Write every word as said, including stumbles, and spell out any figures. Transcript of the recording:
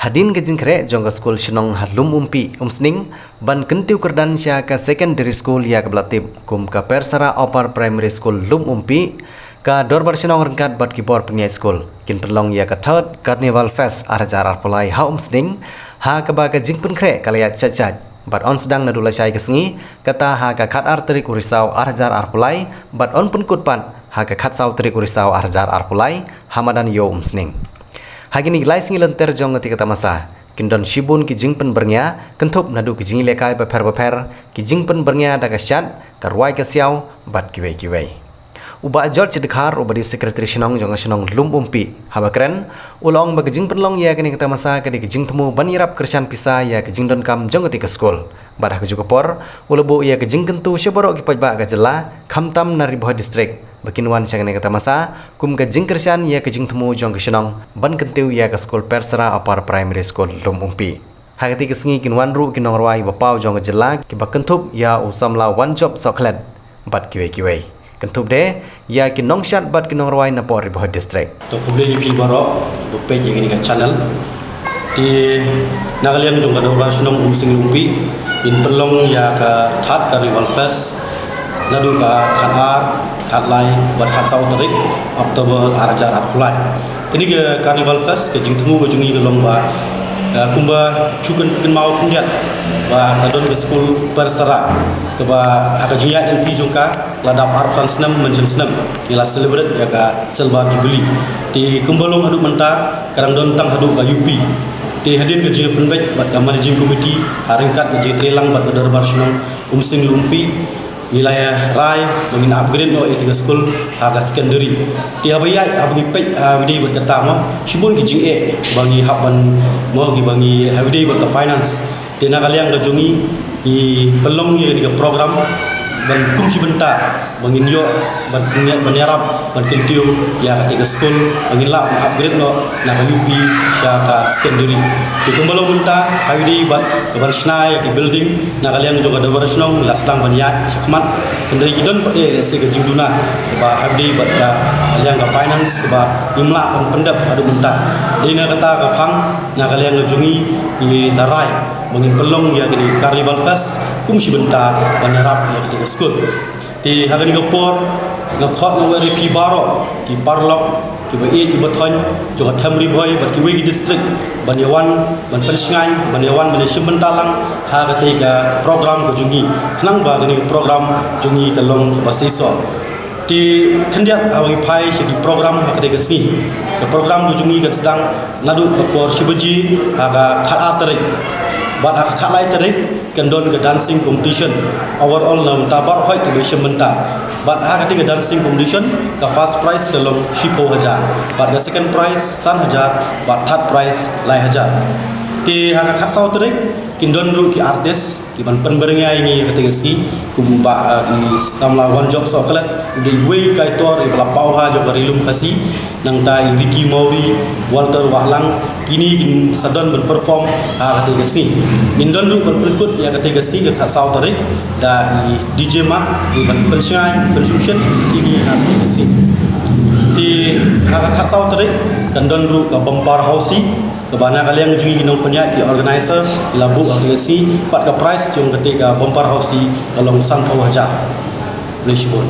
Hadien ka jingkhreh jong ka skul shnong ha Lum Umpi, Umsning, ban kyntiew kyrdan sha ka secondary school ïa kaba la tip kum ka Persara Upper Primary School Lum Umpi, ka dorbar shnong ryngkat bad ki bor pynïaid skul kin pynlong ïa ka Third Carnival Fest ar hajar arphew lai ha Umsning, ha kaba ka jingpynkhreh ka la ïaid shait shait. Bad yn sdang naduh lashai ka sngi, kata ha ka khatar tarik u Risaw ar hajar arphew lai, bad yn pynkut pat ha ka khatsaw tarik u Risaw ar hajar arphew lai, ha madan Ïew Umsning. Ha kine ki lai sngi lynter jong kata ka tamasa, kin don shibun ki jingpynbyrngia, kynthup naduh ki jingïalehkai bapher bapher, ki jingpynbyrngia da ka shad, ka rwai ka siaw, bad kiwei kiwei. U Bah George Dkhar, uba dei u Secretary Shnong jong ka shnong Lum Umpi, haba kren, u la ong ba ka jingpynlong ïa kane ka tamasa ka dei ka jingthmu ban ïarap kyrshan pisa ïa ka jingdonkam jong kata ka skul. Bad ha kajuh ka por, u la buh ïa ka jingkyntu sha baroh ki paidbah ka jylla, khamtam na Ri Bhoi District, ba kin wan sha kane ka tamasa, kum ka jingkyrshan ïa ka jingthmu jong ka shnong, ban kyntiew ïa ka skul Persara Upper Primary School Lum Umpi. Ha kata ka sngi kin wan ruh ki nongrwai ba paw jong ka jylla, kiba kynthup ïa u samla Wanjop Sohkhlet, bad kiwei kiwei. Kynthup de ïa ki nongshad bad ki nongrwai na Ri Bhoi District. To khublei ïa phi baroh kiba peit ïa kane ka channel. Te na ka liang jong ka dorbar shnong Umsning Lum Umpi, ngin pynlong ïa ka Third Carnival Fest naduh ka khatar, khatlai bad khatsaw tarik October ar hajar arphew lai. Kane ka Carnival Fest, ka jingthmu ka jong ngi ka long ba, eh, kumba shu kynmaw khyndiat ba ka don ka skul Persara, kaba ha ka jingïaid lynti jong ka la dap arphew san snem mynshem snem ngi la celebrate ïa ka Silver Jubilee. Te kumba long haduh mynta, ka dang don tang haduh ka U P. Te hadien ka jingpynbeit bad ka Managing Committee, ha ryngkat ka jingtrei lang bad ka dorbar shnong Umsning Lum Umpi, ngi la rai ba ngin upgrade noh ïa kata ka skul ha ka secondary. Te haba ïaid, haba ngi peit, ha, ïadei bad kata mo, shibun ki jingeh ba ngi hap ban, mo, ngi ba ngi haba ïadei bad ka finance. Te na ka liang ka jong ngi, ngi pynlong ïa kane ka program ban kum shi bynta ba ngin ïoh ban pynïa-, ban ïarap ban kyntiew ïa kata ka skul ba ngin lah ban upgrade noh na ka U P sha ka secondary. Te kumba long mynta, ha ïadei bad ka ban shna ïa ki building, na ka liang jong ka dorbar shnong la sdang ban ïaid shakhmat. Hynrei ki don pat de lehse ka jingduna kaba ha ïadei bad ka liang ka finance kaba ngim lah ban pyndep haduh mynta. Dei na kata ka phang, na ka liang ka jong ngi, ngi la rai ba ngin pynlong ïa kane ka Carnival Fest kum shi bynta ban ïarap ïa kata ka skul. Te ha kane ka por, nga khot nga wer ïa phi baroh, ki paralok, kiba ïeit kiba thoiñ jong ka Them Ri Bhoi bad kiwei ki district, ban ïa wan ban pynshngaiñ, ban ïa wan ban ïa shim bynta lang ha kata ka program ka jong ngi, khnang ba kane ka program jong ngi kan long kaba seisoh. Te khyndiat haba ngi phai sha ki program ha kata ka sngi, ka program ka jong ngi kan sdang naduh ka por shi baje ha ka khatar tarik. Bad ha ka khatlai tarik kan don ka dancing competition. Overall na bynta baroh kiba ïashim bynta. Bad ha kata ka dancing competition, ka first prize ka long shiphew hajar, bad ka second prize san hajar, bad third prize lai hajar. Te ha ka khatsaw tarik kin don ruh ki artist kiban pynbyrngia ïa ngi ha kata ka sngi, kum u Bah, eh, i samla Wanjop Sohkhlet, u dei uwei u kaitor iba la paw ha jong ka Ri Lum Khasi, nangta i Ricky Mawrie, Walter Wahlang, kine kin sa don ban perform ha kata ka sngi. Ngin don ruh ban pynkut ïa kata ka sngi, ka khatsaw tarik, da i D J Mark, iban pynshngaiñ, pynshongshit ïa ngi ha kata ka sngi. Te ha ka khatsaw tarik kan don ruh ka bumper housie, kaba na ka liang jong ngi ki nongpynïaid, ki organizer, ki la buh ha kata ka sngi, bad ka prize jong kata ka bumper housie ka long sanphew hajar. Khublei shibun.